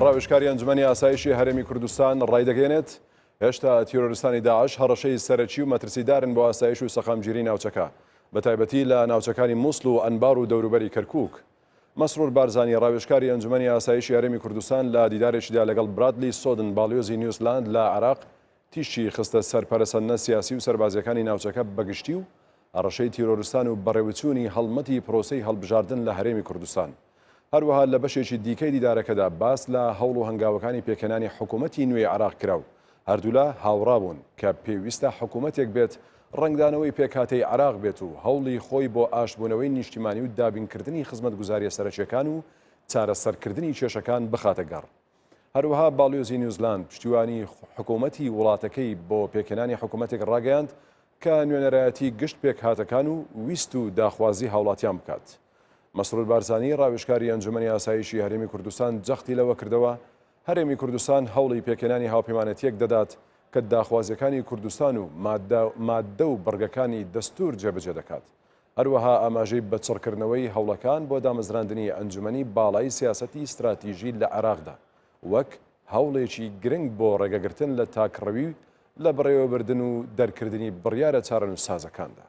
ڕاوێژکاری ئەنجومەنی ئاسایشی هەرێمی کوردستان ڕایدەگەیەنێت، هێشتا تیرۆرستانی داعش هەڕەشەی سەرەکی و مەترسیدارن بۆ ئاسایش و سەقامگیری ناوچەکە، بەتایبەتی لە ناوچەکانی موسڵ و ئەنبار و دەوروبەری کەرکووک. مەسرور بارزانی، ڕاوێژکاری ئەنجومەنی ئاسایشی هەرێمی کوردستان لە دیدارێکیدا لەگەڵ برادلی سۆدن باڵیۆزی نیوزلاند لە عێراق تیشکی خستە سەر پەرەسەندنە سیاسی و سەربازییەکانی ناوچەکە بەگشتی و هەڕەشەی تیرۆرستان و بەڕێوەچوونی هەڵمەتی پرۆسەی هەڵبژاردن لە هەرێمی کوردستان. هەروەها لە بەشێکی دیکەی دیدارەکەدا باس لە هەوڵ و هەنگاوەکانی پێکهێنانی حکوومەتی نوێی عێراق کرا و هەردوولا هاوڕابوون کە پێویستە حکوومەتێک بێت ڕەنگدانەوەی پێکهاتەی عێراق بێت و هەوڵی خۆی بۆ ئاشتبوونەوەی نیشتیمانی و دابینکردنی خزمەتگوزارییە سەرەکییەکان و چارەسەرکردنی کێشەکان بخاتە گەڕ. هەروەها باڵیۆزی نیوزلاند پشتیوانی حکوومەتی وڵاتەکەی بۆ پێکهێنانی حکوومەتێک ڕاگەیاند کە نوێنەرایەتی گشت پێکهاتەکان و ویست و داخوازی هاوڵاتیان بکات. مەسرور بارزانی، ڕاوێژکاری ئەنجومەنی ئاسایشی هەرێمی کوردستان جەختی لەوە کردەوە، هەرێمی کوردستان هەوڵی پێکهێنانی هاوپەیمانێتییەک دەدات کە داخوازییەکانی کوردستان و مادە و بڕگەکانی دەستوور جێبەجێ دەکات. هەروەها ئاماژەی بە چڕکردنەوەی هەوڵەکان بۆ دامەزراندنی ئەنجومەنی باڵای سیاسەتی ستراتیژی لە عێراقدا وەک هەوڵێکی گرنگ بۆ ڕێگەگرتن لە تاکڕەوی لە بەڕێوەبردن و دەرکردنی بڕیارە چارەنووسسازەکاندا.